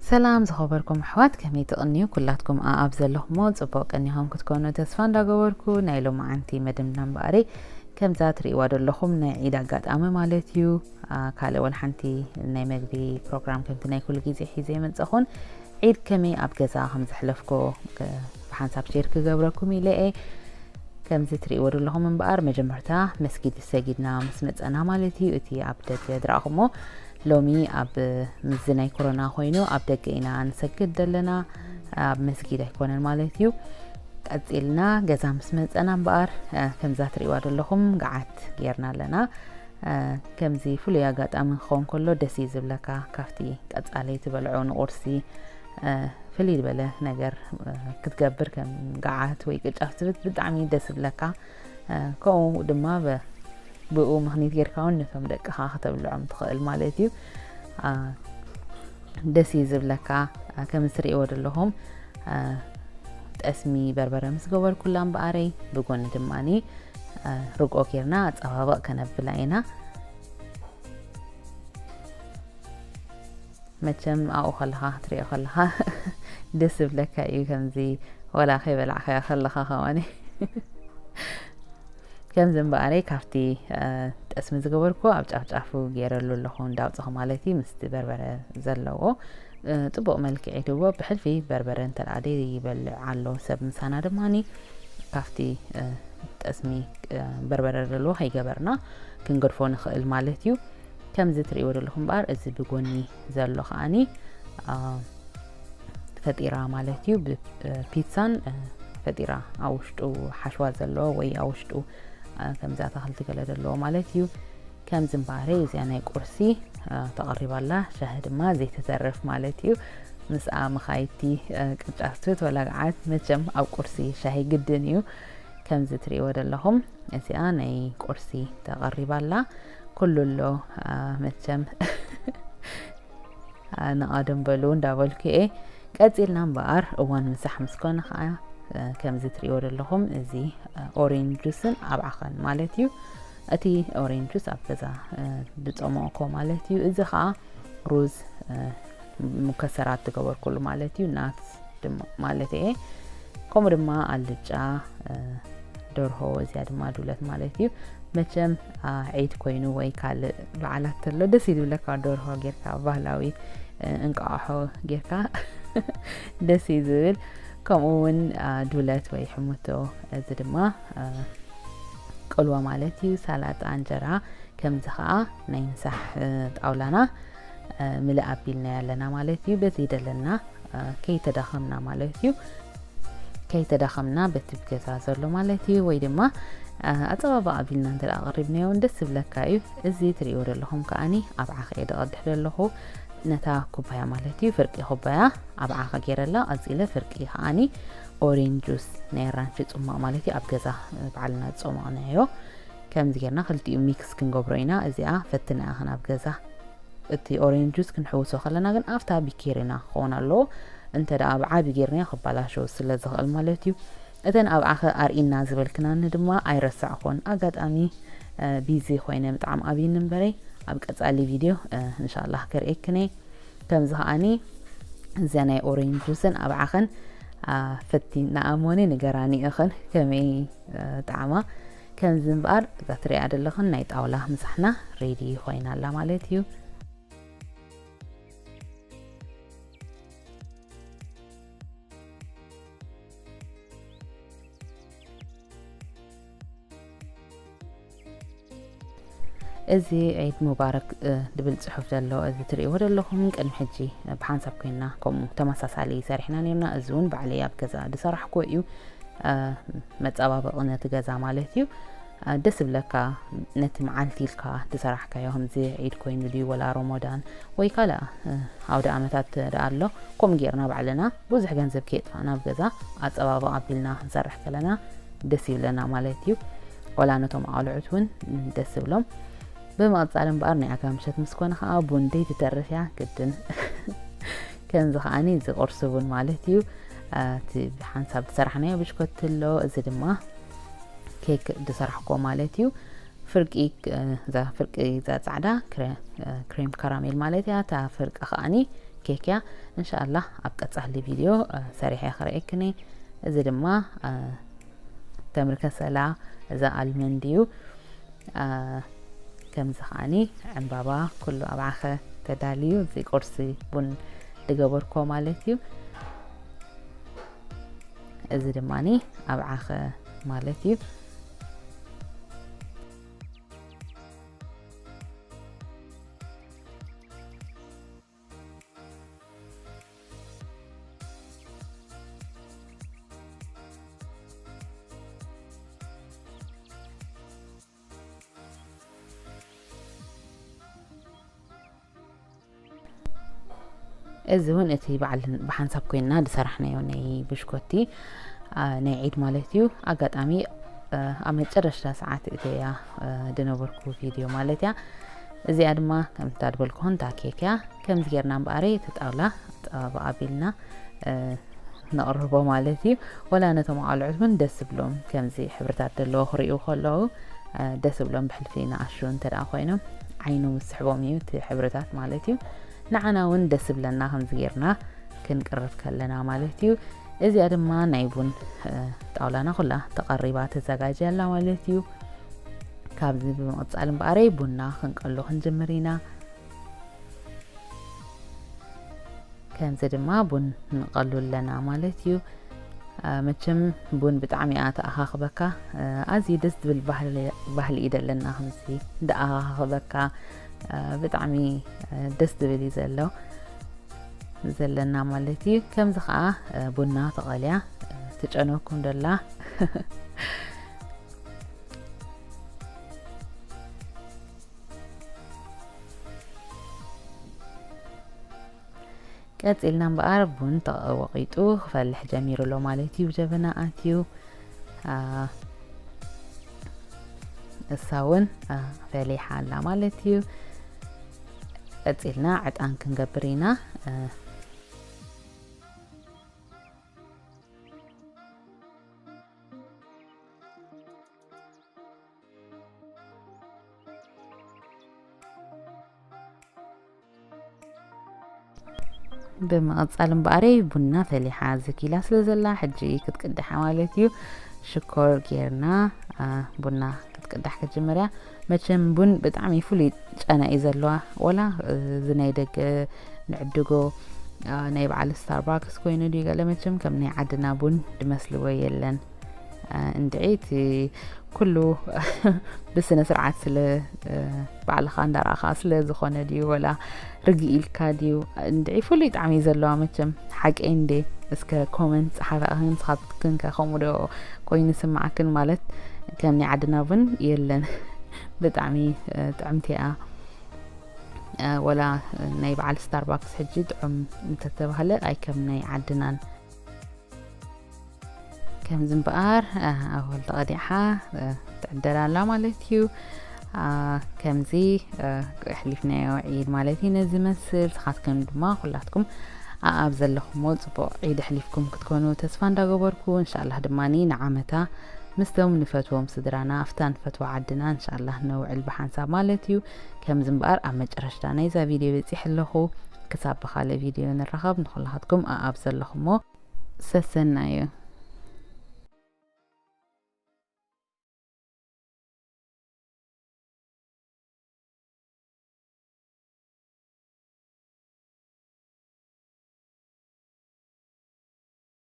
ሰላም ዝኸበርኩም ኣሕዋት፣ ከመይ ትቕንዩ? ኩላትኩም ኣኣብ ዘለኹሞ ጽቡቕ ቀኒኹም ክትኮኑ ተስፋ እንዳገበርኩ፣ ናይ ሎማዓንቲ መደብና እምበኣረይ ከምዛ ትርእይዋ ዘለኹም ናይ ዒድ ኣጋጣሚ ማለት እዩ። ኣ፣ ካልእ ወላ ሓንቲ ናይ መግቢ ፕሮግራም ከምቲ ናይ ኩሉ ግዜ ሒዘ ይመጽኹን። ዒድ ከመይ ኣብ ገዛ ከም ዘሕለፍኩ ከ-፣ ብሓንሳብ ሼር ክገብረኩም ኢለ እየ። ከምዚ ትርእይዎ ዘለኹም እምበኣር፣ መጀመርታ መስጊድ ሰጊድና ምስ መጸና ማለት እዩ። እቲ ኣብ ደገ ዝረኣኹሞ ሎሚ ኣብ፣ ምስዚ ናይ ኮሮና ኮይኑ ኣብ ደገ ኢና ንሰግድ ዘለና፣ ኣብ መስጊድ ኣይኮነን ማለት እዩ። ቀጺልና ገዛ ምስ መጸና እምበኣር፣ እ፣ ከምዛ ትርእይዋ ዘለኹም ገዓት ጌርና ኣለና። እ፣ ከምዚ ፍሉይ ኣጋጣሚ ክኸውን ከሎ ደስ እዩ ዝብለካ። ካብቲ ቀጻሊ ትበልዖ ንቁርሲ፣ እ፣ ፍልይ ዝበለ ነገር፣ እ፣ ክትገብር ከም ገዓት ወይ ቅጫ ክትብል ብጣዕሚ ደስ ዝብለካ። እ፣ ከምኡ ድማ በ-፣ ብኡ ምኽንያት ጌርካ እውን ነቶም ደቅኻ ከተብልዖም ትኽእል ማለት እዩ። እ፣ ደስ እዩ ዝብለካ። እ፣ ከም እትርእይዎ ዘለኹም፣ እ፣ ጠስሚ በርበረ ምስ ገበርኩላ እምበኣረይ ብጎኒ ድማኒ፣ እ፣ ርግኦ ጌርና ኣጸባብቕ ከነብላ ኢና። መቸም ኣብኡ ከለኻ ክትሪኦ ከለኻ ደስ ዝብለካ እዩ። ከምዚ ወላ ከይበላዕካዮ ከለኻ ከማኒ ከምዚ እምበኣረይ ካብቲ፣ እ፣ ጠስሚ ዝገበርኩ ኣብ ጫፍ ጫፉ ገይረሉ ኣለኹ እንዳውፅኹ ማለት እዩ። ምስቲ በርበረ ዘለዎ፣ እ፣ ፅቡቕ መልክዕ ይህልዎ። ብሕልፊ በርበረ እንተ ደኣ ዘይበልዕ ኣሎ ሰብ ምሳና ድማኒ ካብቲ፣ እ፣ ጠስሚ፣ እ፣ በርበረ ዘለዎ ከይገበርና ክንገድፎ ንኽእል ማለት እዩ። ከምዚ ትርእይዎ ዘለኹም እምበኣር እዚ ብጎኒ ዘሎ ከኣኒ፣ አ፣ ፈጢራ ማለት እዩ። ብ-፣ እ፣ ፒትሳን፣ እ፣ ፈጢራ ኣብ ውሽጡ ሓሽዋ ዘለዎ ወይ ኣብ ውሽጡ፣ እ፣ ከምዚ ኣታኽልቲ ገለ ዘለዎ ማለት እዩ። ከምዚ እምበኣረይ እዚኣ ናይ ቁርሲ፣ እ፣ ተቐሪባ ኣላ። ሻሂ ድማ ዘይተተርፍ ማለት እዩ። ምስኣ መኻይድቲ፣ እ፣ ቅጫ ስትት ወላ ገዓት መቸም ኣብ ቁርሲ ሻሂ ግድን እዩ። ከምዚ ትርእይዎ ዘለኹም እዚኣ ናይ ቁርሲ ተቐሪባ ኣላ። ኩሉ ኣሎ፣ እ፣ መቸም እ፣ ንቐደም በሉ እንዳበልኩ እየ። ቀጺልና እምበኣር እዋን ምሳሕ ምስ ኮነ ኸኣ፣ እ፣ ከምዚ ትርእይዎ ዘለኹም እዚ፣ እ፣ ኦሬንጅ ጁስን ኣብዓኸን ማለት እዩ። እቲ ኦሬንጅ ጁስ ኣብ ገዛ፣ እ፣ ዝጸመቕኮ ማለት እዩ። እዚ ኸኣ ሩዝ፣ እ፣ ሙከሰራት ዝገበርኩሉ ማለት እዩ። ናትስ ድማ ማለት እየ። ከምኡ ድማ ኣልጫ፣ እ፣ ደርሆ፣ እዚኣ ድማ ዱለት ማለት እዩ። መቸም፣ አ፣ ዒድ ኮይኑ ወይ ካልእ በዓላት ተሎ ደስ እዩ ዝብለካ። ደርሆ ጌርካ፣ ባህላዊ፣ እ፣ እንቋቑሖ ጌርካ ደስ እዩ ዝብል። ከምኡ እውን፣ አ፣ ዱለት ወይ ሕምቶ፣ እዚ ድማ፣ አ፣ ቅልዋ ማለት እዩ። ሳላጣ፣ እንጀራ፣ ከምዚ ኸኣ ናይ ምሳሕ፣ እ፣ ጣውላና፣ እ፣ ምልእ ኣቢልናዮ ኣለና ማለት እዩ። በዚ ደለና፣ እ፣ ከይተዳኸምና ማለት እዩ። ከይተዳኸምና በቲ ገዛ ዘሎ ማለት እዩ። ወይ ድማ፣ እ፣ ኣጸባብኣ ኣቢልና እንተ ደኣ ኣቕሪብናዮ እውን ደስ ዝብለካ እዩ። እዚ ትርእይዎ ዘለኹም ከኣኒ ኣብዓኸ እየ ደቐድሕ ዘለኹ። ነታ ኩባያ ማለት እዩ፣ ፍርቂ ኩባያ ኣብዓኸ ገይረላ፣ ቀጺለ ፍርቂ ከኣኒ ኦሬንጅ ጁስ፣ ናይ ኣራንሺ ጽሟቕ ማለት እዩ፣ ኣብ ገዛ፣ እ፣ ባዕልና ዝጸሞቕናዮ። ከምዚ ጌርና ክልቲኡ ሚክስ ክንገብሮ ኢና። እዚኣ ፈትና ኢኽን ኣብ ገዛ። እቲ ኦሬንጅ ጁስ ክንሕውሶ ከለና ግን ኣብታ ቢኬሪና ክኸውን ኣለዎ። እንተ ደኣ ኣብ ዓቢ ጌርናዮ ክበላሸው ስለ ዝኽእል ማለት እዩ። እተን ኣብዓኸ ኣርኢና ዝበልክናኒ ድማ ኣይረሳዕኩን። ኣጋጣሚ፣ እ፣ ቢዚ ኮይነ ብጣዕሚ ኣብይኒ እምበረይ ኣብ ቀጻሊ ቪድዮ፣ እ፣ እንሻላህ ከርእየክን እየ። ከምዚ ከኣኒ እዚኣ ናይ ኦሬንጅ ጁስን ኣብዓኸን፣ አ፣ ፈቲና እሞኒ ንገራኒ ኢኽን ከመይ፣ እ፣ ጣዕማ። ከምዚ እምበኣር እዛ ትሪኣ ዘለኽን ናይ ጣውላ ምሳሕና ሬዲ ኮይና ኣላ ማለት እዩ። እዚ ዒድ ሙባረክ፣ እ፣ ዝብል ጽሑፍ ዘሎ እዚ ትርእይዎ ዘለኹም ቅድሚ ሕጂ ብሓንሳብ ኮይና ከምኡ ተመሳሳሊ ሰሪሕና ነርና። እዚ እውን ባዕለይ ኣብ ገዛ ዝሰራሕኩዎ እዩ። እ፣ መጸባበቒ ነቲ ገዛ ማለት እዩ። እ፣ ደስ ዝብለካ ነቲ መዓልቲ ኢልካ ዝሰራሕካዮ፣ ከምዚ ዒድ ኮይኑ ድዩ ወላ ሮሞዳን ወይ ካልእ፣ እ፣ ኣውደ ኣመታት ደኣ ኣሎ፣ ከምኡ ጌርና ባዕልና ብዙሕ ገንዘብ ከየጥፋእና ኣብ ገዛ ኣጸባብቕ ኣቢልና ክንሰርሕ ከለና ደስ ይብለና ማለት እዩ። ወላ ነቶም ኣቑልዑት እውን ደስ ይብሎም። ብምቕጻል እምበኣር ናይ ኣጋ ምሸት ምስ ኮነ ከኣ ቡን ደይትተርፍ እያ ግድን። ከምዚ ከኣኒ እዚ ቁርሲ ቡን ማለት እዩ። እ፣ እቲ ብሓንሳብ ዝሰራሕናዮ ብሽኮቲ ኣሎ፣ እዚ ድማ ኬክ ዝሰራሕኩዎ ማለት እዩ። ፍርቂ፣ እ፣ እዛ ፍርቂ እዛ ጻዕዳ ክረ-፣ እ፣ ክሬም ካራሜል ማለት እያ። እታ ፍርቂ ከኣኒ ኬክ እያ። እንሻኣላህ ኣብ ቀጻሊ ቪድዮ፣ እ፣ ሰሪሐ ክርእየክኒ። እዚ ድማ፣ እ፣ ተምሪ ከሰላ፣ እዛ ኣልመንድ እዩ። እ፣ ከምዚ ከዓኒ ዕምባባ ኩሉ ኣብ ዓኸ ተዳልዩ፣ እዚ ቁርሲ ቡን ዝገበርኩዎ ማለት እዩ። እዚ ድማኒ ኣብ ዓኸ ማለት እዩ። እዚ እውን እቲ በዓል ብሓንሳብ ኮይንና ዝሰራሕናዮ ናይ ብሽኮቲ፣ አ፣ ናይ ዒድ ማለት እዩ። ኣጋጣሚ፣ አ፣ ኣብ መጨረሽታ ሰዓት እተያ፣ አ፣ ዝነበርኩ ቪድዮ ማለት እያ። እዚኣ ድማ ከምታ ዝበልኩኹም እታ ኬክ እያ። ከምዚ ጌርና እምበኣረይ እቲ ጣውላ ኣጸባብኣ ኣቢልና፣ አ፣ ነቕርቦ ማለት እዩ። ወላ ነቶም ኣቓልዑት እውን ደስ ዝብሎም፣ ከምዚ ሕብርታት ዘለዎ ክርእዩ ከለዉ፣ አ፣ ደስ ዝብሎም፣ ብሕልፊ ንኣሹ እንተ ደኣ ኮይኖም ዓይኖም ዝስሕቦም እዩ፣ እቲ ሕብርታት ማለት እዩ። ንዓና እውን ደስ ዝብለና ከምዚ ጌርና ክንቅርብ ከለና ማለት እዩ። እዚኣ ድማ ናይ ቡን፣ አ፣ ጣውላና ኩላ ተቐሪባ ተዘጋጅያ ኣላ ማለት እዩ። ካብዚ ብምቕጻል እምበኣረይ ቡና ክንቀሉ ክንጅምር ኢና። ከምዚ ድማ ቡን ንቐሉ ኣለና ማለት እዩ። አ፣ መቸም ቡን ብጣዕሚ እያ ተኣኻኽበካ። አ፣ ኣዝዩ ደስ ዝብል ባህሊ፣ ባህሊ እዩ ዘለና ከምዚ ደኣኻኽበካ። አ፣ ብጣዕሚ፣ አ፣ ደስ ዝብል እዩ ዘሎ ዘለና ማለት እዩ። ከምዚ ኸዓ፣ አ፣ ቡና ተቐልያ፣ አ፣ ትጨነኩም ደላ። ቀጺልና እምበኣር ቡን ተወቒጡ ክፈልሕ ጀሚሩ ኣሎ ማለት እዩ። ጀበና ኣትዩ፣ አ፣ እሳ እውን፣ አ፣ ፈሊሓ ኣላ ማለት እዩ። ቀጺልና ዕጣን ክንገብር ኢና። አ፣ ብምቕጻል እምበኣረይ ቡና ፈሊሓ ዝኪላ ስለ ዘላ፣ ሕጂ ክትቅዳሕ ማለት እዩ። ሽኮር ጌርና፣ አ፣ ቡና ክትቅዳሕ ክትጅምር እያ። መቸም ቡን ብጣዕሚ ፍሉይ ጨና እዩ ዘለዋ። ወላ፣ እ፣ እዚ ናይ ደገ ንዕድጎ፣ አ፣ ናይ በዓል ስታርባክስ ኮይኑ ድዩ ገለ፣ መቸም ከም ናይ ዓድና ቡን ድመስልዎ የለን። አ፣ እንድዒ እቲ ኩሉ ብስነ ስርዓት ስለ፣ እ፣ ባዕልኻ እንዳረኣኻ ስለ ዝኾነ ድዩ፣ ወላ ርግእ ኢልካ ድዩ፣ እንድዒ ፍሉይ ጣዕሚ እዩ ዘለዋ መቸም። ሓቀይ እንዴ? እስከ ኮመንት ጸሓፋ ንስኻትክን ከ ከምኡ ዶ ኮይኑ ስምዓክን? ማለት ከም ናይ ዓድና ቡን የለን። ብጣዕሚ፣ እ፣ ጥዕምቲ እያ። እ፣ ወላ ናይ በዓል ስታርባክስ ሕጂ ጥዑም እንተተባህለ ኣይ ከም ናይ ዓድናን። ከምዚ እምበኣር፣ እ፣ ኣወል ተቐዲሓ፣ እ፣ ትዕደል ኣላ ማለት እዩ። አ፣ ከምዚ፣ እ፣ ኣሕሊፍናዮ ዒድ ማለት እዩ ነዚ መስል። ንስኻትኩም ድማ ኩላትኩም ኣኣብ ዘለኹሞ ጽቡቕ ዒድ ኣሕሊፍኩም ክትኮኑ ተስፋ እንዳገበርኩ፣ እንሻላህ ድማኒ ንዓመታ ምስቶም ንፈትዎም ስድራና፣ ኣብታ ንፈትዋ ዓድና እንሻላህ ነውዕል ብሓንሳብ ማለት እዩ። ከምዚ እምበኣር ኣብ መጨረሽታ ናይዛ ቪድዮ በጺሐ ኣለኹ። ክሳብ ብኻልእ ቪድዮ ንራኸብ። ንኹላትኩም ኣኣብ ዘለኹሞ ሰሰናዩ።